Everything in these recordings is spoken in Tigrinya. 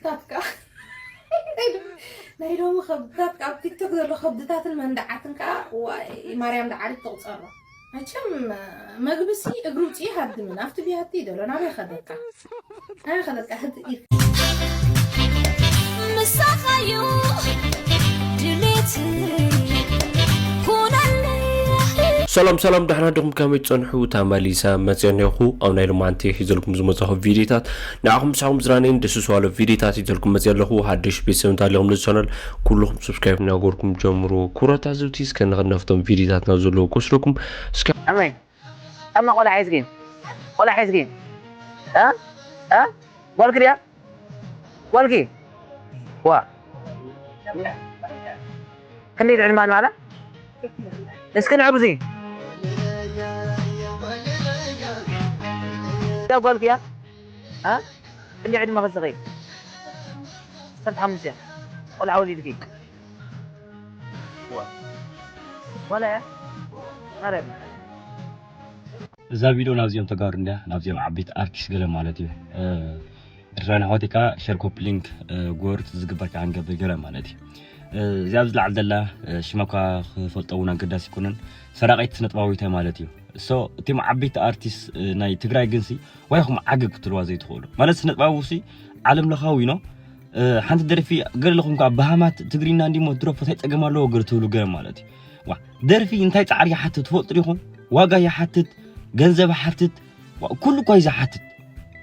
ከብድታትካ ናይ ሎሚ ከብድታትካ ኣብ ቲክቶክ ዘሎ ከብድታትን መንደዓትን ከዓ ዋይ ማርያም ደዓሪት ትቑፀሮ። መቸም መግብሲ እግሪ ውፅኢ ሃድምን ኣብቲ ብያቲ ደሎ ናበይ ከደካ ኣበይ ከደካ ህድ ኢል ምሳኻዩ ድሌት ኩነለይ ሰላም ሰላም፣ ደሕና ዲኹም? ከመይ ትጸንሑ? ተመሊሰ መጽየ እኒኹ። ኣብ ናይ ሎማንቲ ሒዘልኩም ዝመጻኹ ቪዲዮታት ንዓኹም ምሳኹም ዝራነይን ደስ ዝዋሎ ቪዲዮታት ሒዘልኩም መጽየ ኣለኹ። ሓድሽ ቤተሰብ እንተሃሊኹም ነዚ ቻናል ኩልኹም ሰብስክራይብ እናገርኩም ጀምሩ። ክቡራት ታዘብቲ፣ እስከ ንኽድ ናብቶም ቪዲዮታት ናብ ዘለዉ ክወስደኩም። እስከ ኣመይ ኣማ ቆልዓ ሒዝኪ ቆልዓ ሒዝኪ እ እ ጓልኪ ድያ ጓልኪ ዋ ክንደይ ዕድማ ንባዕላ እስኪ ንዕብዚ እዛ ጓልኪ እያ እ ክንደይ ዕድመ ክስኺ ሰብሓሙሽተ ቆልዓ ወሊድኪ ዋላ እያ ማርያም እዛ ቪድዮ ናብዚኦም ተጋሩ እንድያ ናብዚኦም ዓበይቲ ኣርቲስት ገለ ማለት እዩ ኤርትራውያን ኣሕዋተይ ከዓ ሸር ኮፒ ሊንክ ጎርት ዝግበር ከዓ ንገብር ገለ ማለት እዩ እዚኣ ኣብዚ ላዕሊ ዘላ ሽማ እኳ ክፈልጦ እውን ኣገዳሲ ኣይኮነን ሰራቂት ስነጥባዊት እያ ማለት እዩ so እቲም ዓበይቲ ኣርቲስት ናይ ትግራይ ግንሲ ዋይኹም ዓገግ ክትልዋ ዘይትኽእሉ ማለት ስነጥባዊ ሲ ዓለም ለኻዊ ነው ሓንቲ ደርፊ ገለ ለኹም ከዓ በሃማት ትግርኛ እንዲሞ ድሮፎ እንታይ ፀገም ኣለዎ ገለ ትብሉ ገለ ማለት እዩ ደርፊ እንታይ ፃዕሪ ይሓትት ትፈልጡ ዲኹም ዋጋ ይሓትት ገንዘብ ይሓትት ኩሉ እኳ እዩ ዝሓትት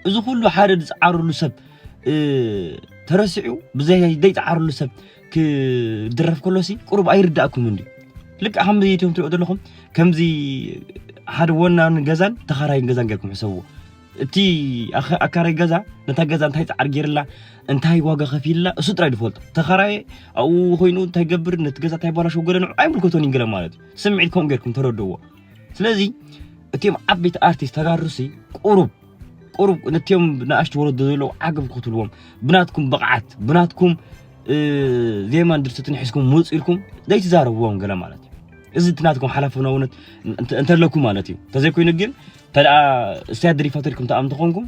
እዚ ኩሉ ሓደ ዝፃዓረሉ ሰብ ተረሲዑ ብዘይ ዘይፃዓረሉ ሰብ ክድረፍ ከሎሲ ቁሩብ ኣይርዳእኩም እንዲ ልክዕ ከም ኢትዮም ትሪኦ ዘለኹም ከምዚ ሓደ ወናን ገዛን ተኻራይን ገዛን ገርኩም ሕሰብዎ እቲ ኣካራይ ገዛ ነታ ገዛ እንታይ ፃዕሪ ገይርላ እንታይ ዋጋ ከፊልላ እሱ ጥራይ ዝፈልጦ ተኻራየ ኣብኡ ኮይኑ እንታይ ገብር ነቲ ገዛ እንታይ ባላሸው ገለ ንዑ ኣይምልከቶን ይንገለ ማለት እዩ ስምዒት ከምኡ ገርኩም ተረድዎ ስለዚ እቲኦም ዓበይቲ ኣርቲስት ተጋሩሲ ቁሩብ ቁሩብ ነቲኦም ንኣሽቱ ወለዶ ዘለዉ ዓገብ ክትብልዎም ብናትኩም ብቕዓት ብናትኩም ዜማን ድርሰትን ሒዝኩም ምውፅ ኢልኩም ዘይትዛረብዎም ገለ ማለት እዩ እዚ እቲ ናትኩም ሓላፍና እውነት እንተለኩም ማለት እዩ እንተዘይኮይኑ ግን ተደኣ እስትያ ድሪፋቶ ኢልኩም ተኣም ተኾንኩም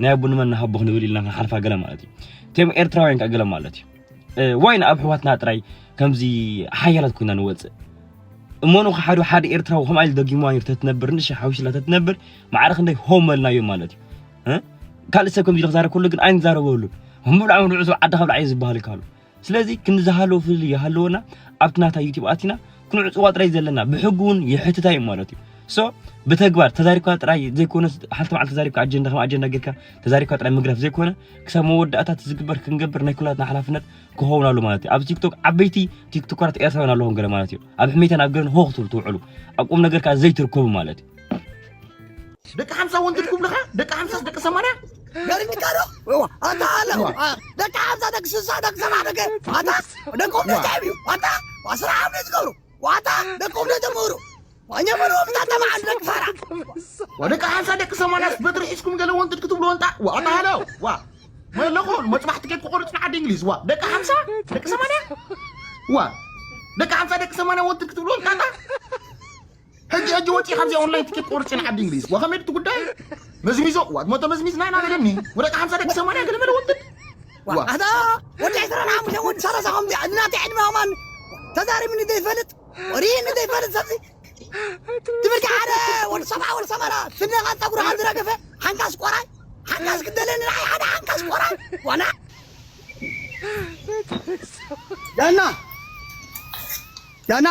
ናይ ኣቦ ንመን ንሃቦ ክንብል ኢልና ክንሓልፋ ገለ ማለት እዩ እቲኦም ኤርትራውያን ከዓ ገለ ማለት እዩ ዋይ ንኣብ ኣሕዋትና ጥራይ ከምዚ ሓያላት ኮይና ንወፅእ እሞ ንኸሓዱ ሓደ ኤርትራዊ ከምኣ ኢሉ ደጊምዋ ነይሩ ተትነብር ንእሽተይ ሓዊስላ ተትነብር ማዕረ ክንደይ ሆም መልናዮ ማለት እዩ ካልእ ሰብ ከምዚ ኢሉ ክዛረብ ከሎ ግን ኣይንዛረበሉ ምብልዓ ምብልዑ ዓዲ ካብ ላዓይ ዝበሃል ካሉ ስለዚ ክንዝሃለዎ ፍልልይ ይሃለወና ኣብቲ ናታ ዩቲብ ኣቲና ክንዕፅዋ ጥራይ ዘለና ብሕጊ እውን ይሕትታ እዩ ማለት እዩ ሶ ብተግባር ተዛሪብካ ጥራይ ዘይኮነ ሓንቲ መዓልቲ ተዛሪብካ ኣጀንዳ ከም ኣጀንዳ ጌርካ ተዛሪብካ ጥራይ ምግረፍ ዘይኮነ ክሳብ መወዳእታ እቲ ዝግበር ክንገብር ናይ ኩላትና ሓላፍነት ክኸውን ኣሎ ማለት እዩ ኣብዚ ቲክቶክ ዓበይቲ ቲክቶከራት ኤርትራውያን ኣለኹም ገለ ማለት እዩ ኣብ ሕሜታን ኣብ ገለን ሆ ክትብሉ ትውዕሉ ኣብ ቁም ነገር ከዓ ዘይትርከቡ ማለት እዩ ደቂ ሓምሳ ወንድድ ክብልኻ ደቂ ሓምሳስ ደቂ ሰማንያ ገርሚካ ዶ ኣታ ኣለ ደቂ ሓምሳ ደቂ ስሳ ደቂ ሰባ ደቂ ኣታ ደቆም ደቂ እዩ ኣታ ስራሕ ኣብ ዝገብሩ ዋታ ደቆም ደተምህሩ ዋኛ መርዎም ታተማዓን ደቂ ፋራ ወደቂ ሓምሳ ደቂ ሰማንያስ በትሪ ሒዝኩም ገለ ወንጥድ ክትብሉ ወንጣ ዋታ ሃለው ዋ መለኹ መፅባሕ ትኬት ክቆርፅ ንዓዲ እንግሊዝ ዋ ደቂ ሓምሳ ደቂ ሰማንያ ዋ ደቂ ሓምሳ ደቂ ሰማንያ ወንጥድ ክትብሉ ወንጣ ሕጂ ሕጂ ወፂ ካብዚ ኦንላይን ትኬት ቆርፂ ንዓዲ እንግሊዝ ዋ ከመይ እቲ ጉዳይ መዝሚዞ ዋ ሞተ መዝሚዝ ናይ ናበለኒ ወደቂ ሓምሳ ደቂ ሰማንያ ገለ መለ ወንጥድ ኣታ ወዲ ዕስራን ሓሙሽተ ወዲ ሰላሳ ከምዚ እናተ ዕድመ ከማን ተዛሪብኒ ዘይፈልጥ ወሪኒ ዘይፈልጥ ሰብዚ ትምህርቲ ሓደ ወዲ ሰብዓ ወዲ ሰማና ስነኻ ፀጉርኻ ዝረገፈ ሓንካስ ቆራይ ሓንካስ ክደለኒ ንዓይ ሓደ ሓንካስ ቆራይ ዋና ዳና ዳና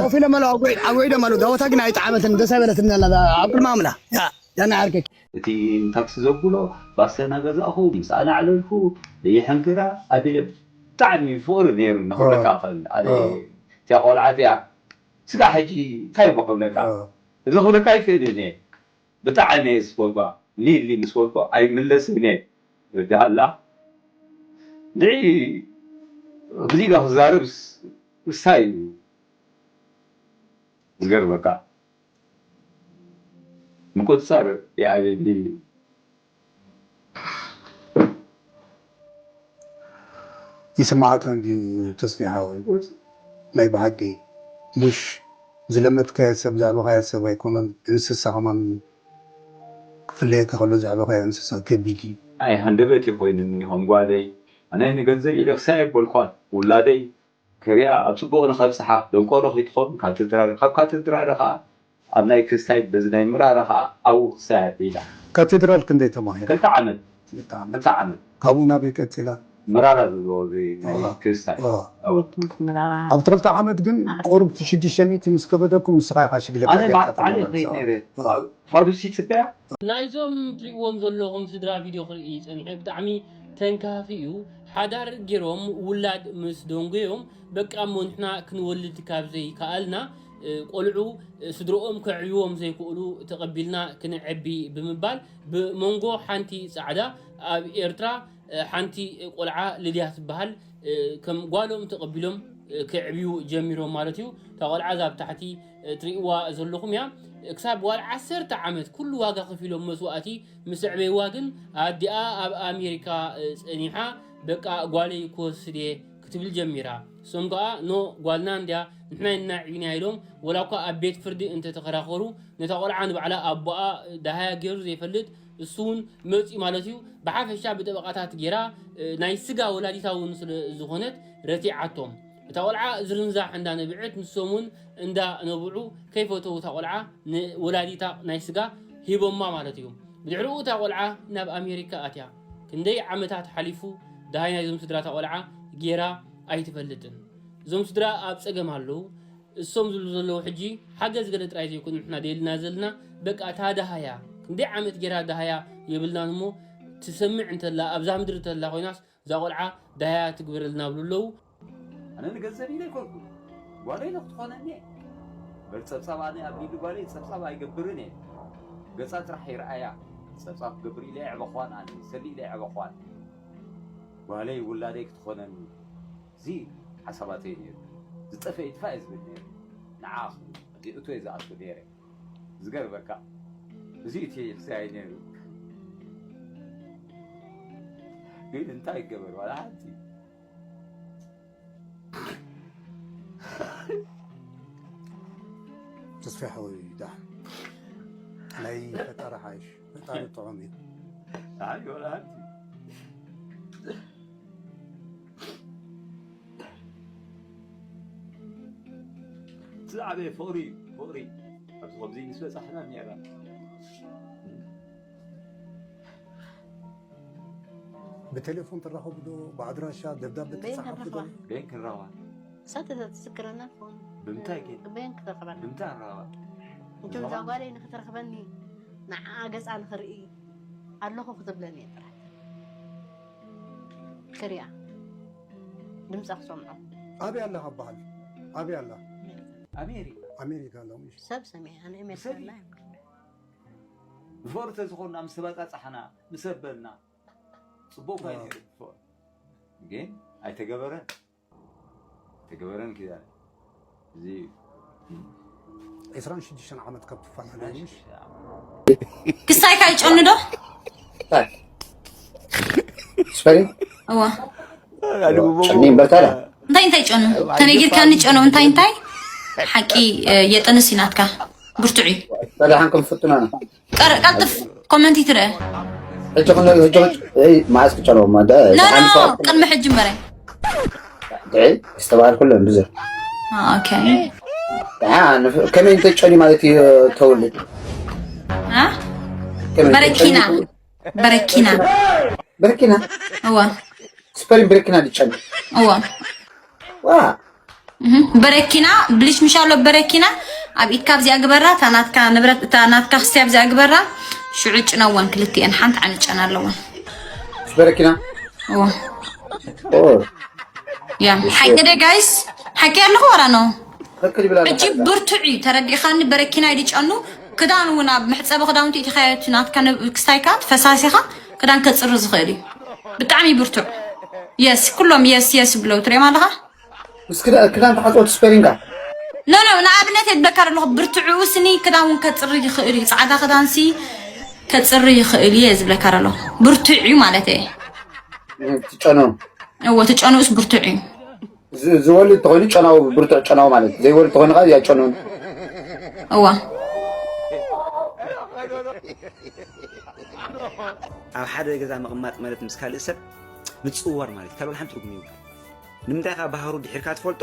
ኮፍ ኢሎም ኣለዉ ኣጎይ ኣጎይ ደም ኣለዉ ዳወታ ግን ኣይጠዓመትን ደስ ኣይበለትን ዘላ ኣብ ቅድሚ ኣምላ ዳና ዓርከይ እቲ ታክሲ ዘብሎ ባሰና ገዛእኹ ምስ ኣናዕለልኩ ደይሐንክራ ኣደ ብጣዕሚ ፍቕሪ ነይሩ ንኽብለካ ኽእል ኣደ እቲያ ቆልዓ እቲኣ ስጋ ሕጂ እንታይ እሞ ክብለካ እዚ ክብለካ ይኽእል እየ ብጣዕሚ እየ ዝፈትዋ ሊሊ ምስ በልኩ ኣይምለስን እየ ርዳኣላ ንዒ ብዚጋ ክዛረብስ እንታይ እዩ ዝገርመካ ምቁፅፃር የዕብየኒ እዩ ይስምዓካ እንድዩ ተስፊ ሓወይ ናይ ብሓቂ ሙሽ ዝለመድካዮ ሰብ ዘዕበኻዮ ሰብ ኣይኮነን እንስሳ ከማን ክፍለየካ ከሎ ዘዕበኻዮ እንስሳ ከቢድ እዩ ኣይ ሃንደበት ይኮይንኒ ከም ጓለይ ኣነ ንገንዘብ ኢለ ክሳይ ኣይበልኳን ውላደይ ክሪኣ ኣብ ጽቡቕ ንኸብጽሓ ደንቆሮ ከይትኸውን ካቴድራል ካብ ካቴድራል ኸዓ ኣብ ናይ ክስታይ በዚ ናይ ምራረ ኸዓ ኣብኡ ክሳይ ኣቢላ ካቴድራል ክንደይ ተማሂራ? ክልተ ዓመት ክልተ ዓመት ካብኡ ናበይ ቀጺላ? ምራራ ዘሎ እዚ ናይ ክስታይ ኣብቲ ክልተ ዓመት ግን ቁሩብ ሽዱሽተ ሚእቲ ምስ ከበደኩም ንስኻ ኢኻ ሽግለታ ኣነ ጌርካ ባዕጣዕሊ ተመለስካ። ይኸይድ ነይረ ፋዱሲ ጽበያ ናይዞም ትሪእዎም ዘለኹም ስድራ ቪድዮ ክርኢ ጸኒሐ ብጣዕሚ ተንካፊ እዩ ሓዳር ጌሮም ውላድ ምስ ደንጎዮም በቃ እሞ ንሕና ክንወልድ ካብ ዘይከኣልና ቆልዑ ስድርኦም ከዕብይዎም ዘይክእሉ ተቐቢልና ክነዕቢ ብምባል ብመንጎ ሓንቲ ጻዕዳ ኣብ ኤርትራ ሓንቲ ቆልዓ ልድያ ትበሃል ከም ጓሎም ተቐቢሎም ከዕብዩ ጀሚሮም ማለት እዩ። እታ ቆልዓ እዛ ኣብ ታሕቲ ትርእይዋ ዘለኹም እያ። ክሳብ ጓል ዓሰርተ ዓመት ኩሉ ዋጋ ከፊሎም መስዋእቲ ምስ ኣዕበይዋ ግን ኣዲኣ ኣብ ኣሜሪካ ጸኒሓ በቃ ጓለይ ክወስድ እየ ክትብል ጀሚራ። እሶም ከኣ ኖ ጓልና እንድያ ንሕና ኢና ኣዕቢናያ ኢሎም ወላ እኳ ኣብ ቤት ፍርዲ እንተተኸራኸሩ ነታ ቆልዓ ንባዕላ ኣቦኣ ደሃያ ገይሩ ዘይፈልጥ እሱ እውን መፂኡ ማለት እዩ ብሓፈሻ ብጠበቓታት ገይራ ናይ ስጋ ወላዲታ እውን ስለ ዝኾነት ረቲዓቶም እታ ቆልዓ ዝርንዛሕ እንዳነብዐት ንሶም እውን እንዳነብዑ ከይፈተው እታ ቆልዓ ንወላዲታ ናይ ስጋ ሂቦማ ማለት እዩ ብድሕሪኡ እታ ቆልዓ ናብ ኣሜሪካ ኣትያ ክንደይ ዓመታት ሓሊፉ ደሃይ ናይዞም ስድራ እታ ቆልዓ ገይራ ኣይትፈልጥን እዞም ስድራ ኣብ ፀገም ኣለዉ እሶም ዝብሉ ዘለዉ ሕጂ ሓገዝ ገለ ጥራይ ዘይኮኑ ንሕና ደልና ዘለና በቃ እታ ደሃያ ክንደይ ዓመት ገይራ ደሃያ የብልናን እሞ ትሰምዕ እንተላ ኣብዛ ምድሪ እንተላ ኮይናስ እዛ ቆልዓ ደሃያ ትግበረልና ብሉ ኣለዉ ኣነ ንገንዘብ ኢለ ኣይኮንኩ ጓለይ ዶ ክትኾነኒ እየ በር ፀብፃብ ኣነ ኣብ ሊዱ ጓለይ ፀብፃብ ኣይገብርን እየ ገፃ ጥራሕ ይርኣያ ፀብፃብ ክገብር ኢለ የዕበኽዋን ኣነ ሰሊ ኢለ የዕበኽዋን ጓለይ ውላደይ ክትኾነኒ እዚ ሓሳባተይ ነይሩ ዝጠፈ ይጥፋ እየ ዝብል ነይሩ ንዓ ክእቶ እየ ዝኣቱ ነይረ ዝገርመካ እዚ እቲ ይሕሰይ ነይሩ ግን እንታይ ይገበር ዋላ ሓንቲ ተስፋ ሓወይ ዳሕ ናይ ፈጣሪ ሓይሽ ፈጣሪ ጥዑም እዩ ብዛዕበ ፍቕሪ ፍቕሪ ኣብዚ ከምዚ ምስ በፃሕና ኔራ ብቴሌፎን ትራኸቡ ዶ ብኣድራሻ ደብዳቤ ትፅሓፉ ዶ በይን ክንራኸባ እሳ ተትዝክረና ትኸውን ብምንታይ ግን በይን ክትረኽበና ብምንታይ ንራኸባ እንቱም እዛ ጓለይ ንክትረኽበኒ ንዓኣ ገፃ ንክርኢ ኣለኹ ክትብለኒ እየ ጥራሕ ክሪኣ ድምፃ ክሰምዖ ኣበይ ኣለኻ በሃል ኣበይ ኣላ ኣሜሪካ ኣሜሪካ ኣላ ሰብ ሰሚዐ ኣነ ኣሜሪካ ኣላ ብፍቕሪ ተዝኾንና ምስ ተባፃፃሕና ምስ ኣበልና ፅቡቕ ኮይኑ ነይሩ ብፍቕሪ ግን ኣይተገበረን ኣይተገበረን ኪዳነ እዚ እዩ ዕስራን ሽዱሽተን ዓመት ካብ ትፈላለዩ ምሽ ክስታይካ ይጨኑ ዶ? ስፐሪ እዋ ጨኒ በልታላ እንታይ እንታይ ጨኑ? ተነጊርካኒ ጨኑ እንታይ እንታይ? ሓቂ የጠንስ ናትካ ብርቱዕ እዩ። ፈዳሓንኩም ፍቱና ቀልጥፍ ኮመንት ይትረአ ሕጂ ክንደግ ሕጂ ሕጂ እይ መዓስ ክጨነው ማዳ ኖ ኖ ደሓን ሰው ቅድሚ ሕጂ እምበረ ድዒ ዝተባህል ኩለን ብዙ ኦኬ ደሓ ንፍ- ከመይ እንተጨኒ ማለት እዩ ተውልድ አ? በረኪና በረኪና በረኪና እዋ ስፐሪን በረኪና ድጨኒ እዋ ዋ በረኪና ብልሽ ምሻሎ በረኪና ኣብ ኢድካ ኣብዚኣ ግበራ እታ ናትካ ንብረት እታ ናትካ ክስቲ ኣብዚኣ ግበራ ሽዑ ጭነወን ክልቲኤን ሓንቲ ዓነ ጨና ኣለወን በረኪና ያ ሓቂ ደ ጋይስ ሓቂ ኣለኹ ወራ ነው ሕጂ ብርቱዕ እዩ ተረዲእኻኒ በረኪና ይድጨኑ ክዳን እውን ኣብ መሕፀቢ ክዳውንቲ ኢትኻየት ናትካ ክስታይካ ፈሳሲኻ ክዳን ከፅሪ ዝኽእል እዩ ብጣዕሚ ብርቱዕ የስ ኩሎም የስ የስ ብለው ትሪኦም ኣለኻ ምስ ክዳ- ክዳን ተሓፅቦ ትስፐሪንካ ኖ ኖ ንኣብነት የድበካ ኣለኹ ብርትዕኡ ስኒ ክዳን እውን ከፅሪ ይኽእል እዩ ፃዕዳ ክዳን ሲ ከፅሪ ይኽእል እዩ ዝብለካ ኣለኹ ብርትዕ እዩ ማለት እየ ትጨኖ እዎ ትጨንኡስ ብርትዕ እዩ ዝ- ዝወልድ ተኾይኑ ጨናው ብርቱዕ ጨናው ማለት ዘይወልድ ተኾይኑ ከዓ ያጨኑን እዋ ኣብ ሓደ ገዛ ምቕማጥ ማለት ምስ ካልእ ሰብ ምጽውዋር ማለት ካልእ ሓንቲ ትርጉም ይብሉ። ንምንታይ ካብ ባህሩ ድሒርካ ትፈልጦ?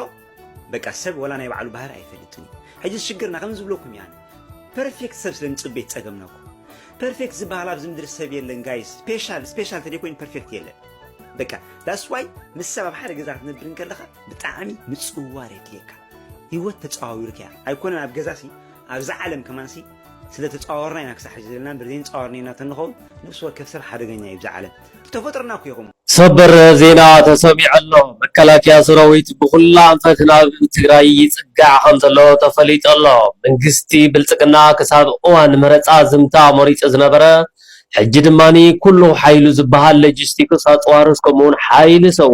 በቃ ሰብ ወላ ናይ ባዕሉ ባህሪ ኣይፈልጥን እዩ። ሕጂ ሽግርና ከም ዝብለኩም እያ። ፐርፌክት ሰብ ስለ ንጽበ ጸገምና እኮ። ፐርፌክት ዝበሃል ኣብዚ ምድሪ ሰብ የለን ጋይስ። ስፔሻል ስፔሻል ተደይኮይን ፐርፌክት የለን። በቃ that's why ምስ ሰብ ኣብ ሓደ ገዛ ክትነብር እንከለኻ ብጣዕሚ ምጽውዋር የድልየካ። ህይወት ተጸዋዊርካ እያ። ኣይኮነን ኣብ ገዛሲ ኣብዛ ዓለም ከማንሲ ስለ ተጸዋወርና ኢና ክሳብ ሕጂ ዘለና እምበር ዘይንጸዋወርና ኢና ተንኸውን ነፍሲ ወከፍ ሰብ ሓደገኛ እዩ ብዛ ዓለም። ብተፈጥሮና እኮ ይኹም። ሰበር ዜና ተሰሚዑ ኣሎ። መከላከያ ሰራዊት ብኹላ ኣንፈት ናብ ትግራይ ይጽጋዕ ከም ዘሎ ተፈሊጡ ኣሎ። መንግስቲ ብልጽግና ክሳብ እዋን መረፃ ዝምታ መሪፁ ዝነበረ፣ ሕጂ ድማ ኩሉ ሓይሉ ዝበሃል ሎጂስቲክስ፣ ኣፅዋርስ ከምኡውን ሓይሊ ሰው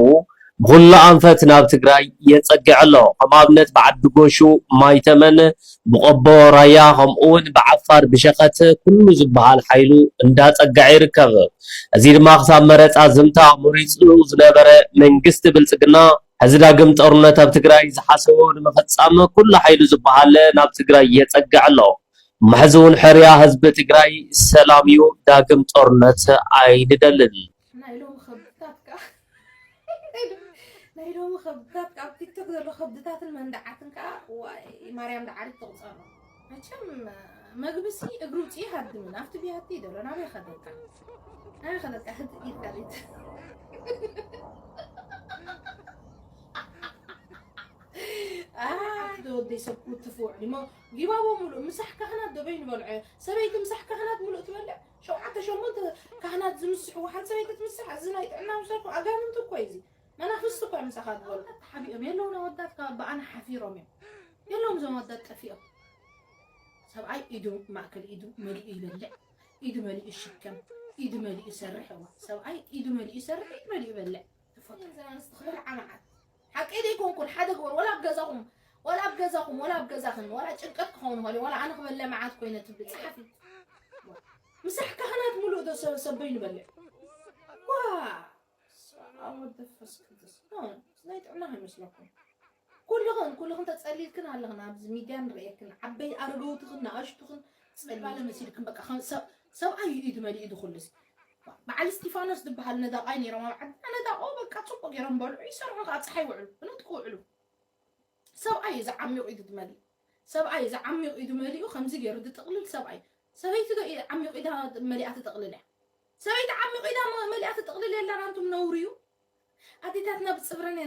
ብኹሉ ኣንፈት ናብ ትግራይ የፀግዕ ኣሎ። ከም ኣብነት ብዓዲ ጎሹ፣ ማይተመን፣ ብቆቦ ራያ ከምኡ እውን ብዓፋር ብሸኸት ኩሉ ዝበሃል ሓይሉ እንዳፀግዐ ይርከብ። እዚ ድማ ክሳብ መረፃ ዝምታ መሪፁ ዝነበረ መንግስቲ ብልፅግና ሕዚ ዳግም ጦርነት ኣብ ትግራይ ዝሓሰቦ ንምፍፃም ኩሉ ሓይሉ ዝበሃል ናብ ትግራይ የፀግዕ ኣሎ። እሞ ሕዚ እውን ሕርያ ህዝቢ ትግራይ ሰላም እዩ፣ ዳግም ጦርነት ኣይንደልን። ናይ ሎሚ ከብድታት ከዓ ናይ ሎሚ ከብድታት ከዓ ኣብ ቲክቶክ ዘሎ ከብድታትን መንደዓትን ከዓ ዋይ ማርያም ደዓሪት ትቑፀሮ። መቸም መግብሲ እግሪ ውፅኢ ሃድምን ኣብቲ ብያቲ ደሎ ናበይ ከደካ ናበይ ከደካ ህድ ኢልካ ቤት ኣቲ ወደይ ሰብ ክትፉ ውዕል እሞ ጊባቦ ሙሉእ ምሳሕ ካህናት ዶ በይኑ በልዖ ሰበይቲ ምሳሕ ካህናት ሙሉእ ትበልዕ ሸውዓተ ሸሞንተ ካህናት ዝምስሕዎ ሓንቲ ሰበይቲ ትምስሕ እዚ ናይ ጥዕና ምሳልኩም ኣጋንንቲ እኮ እዩ እዚ መናፍስቲ እኮ ምሳኻ ዝበሉ ተሓቢኦም የለውን ኣወዳት ካብ በኣና ሓፊሮም እዮም የለውም እዞም ኣወዳት ጠፊኦም ሰብኣይ ኢዱ ማእከል ኢዱ መሊኡ ይበልዕ ኢዱ መሊኡ ይሽከም ኢዱ መሊኡ ይሰርሕ እዋ ሰብኣይ ኢዱ መሊኡ ይሰርሕ ኢዱ መሊኡ ይበልዕ ተፈጥሮ ዘናንስቲ ክበልዓ መዓት ሓቀይ ደይኮንኩን ሓደ ግበር ወላ ኣብ ገዛኹም ወላ ኣብ ገዛኹም ወላ ኣብ ገዛኽን ወላ ጭንቀት ክኸውን ኸሊ ወላ ኣነ ክበለ መዓት ኮይነ ትብሊ ጸሓፊ ምሳሕ ካህናት ሙሉእ ዶ ሰብ ሰበይ ንበልዕ ዋ ኣብ ወዲ መንፈስ ቅዱስ ናይ ጥዕና ከይመስለኩም ኩልኽን ኩልኽን ተፀሊልክን ኣለኽን ኣብዚ ሚድያ ንርእየክን ዓበይ ኣረገውትኽን ንኣሽቱኽን ፀሊባለ መሲልክን በቃ ከም ሰብ- ሰብኣይ እዩ ኢዱ መሊኡ ኢዱ ኩሉስ በዓል እስቲፋኖስ ዝበሃል ነዳቓይ ነይሮም ኣብ ዓድና ነዳቆ በቃ ፅቡቅ ገይሮም በልዑ ይሰርሑ ከዓ ፀሓይ ውዕሉ ብነጥቁ ውዕሉ ሰብኣይ እዩ ዝዓሚቑ ኢዱ ትመልእ ሰብኣይ እዩ ዝዓሚቑ ኢዱ መሊኡ ከምዚ ገይሩ ዝጥቕልል ሰብኣይ ሰበይቲ ዶ ዓሚቑ ኢዳ መሊኣ ትጥቕልል እያ ሰበይቲ ዓሚቑ ኢዳ መሊኣ ትጥቕልል የላን ኣንቱም ነውሪ እዩ ኣዴታትና ብፅብረን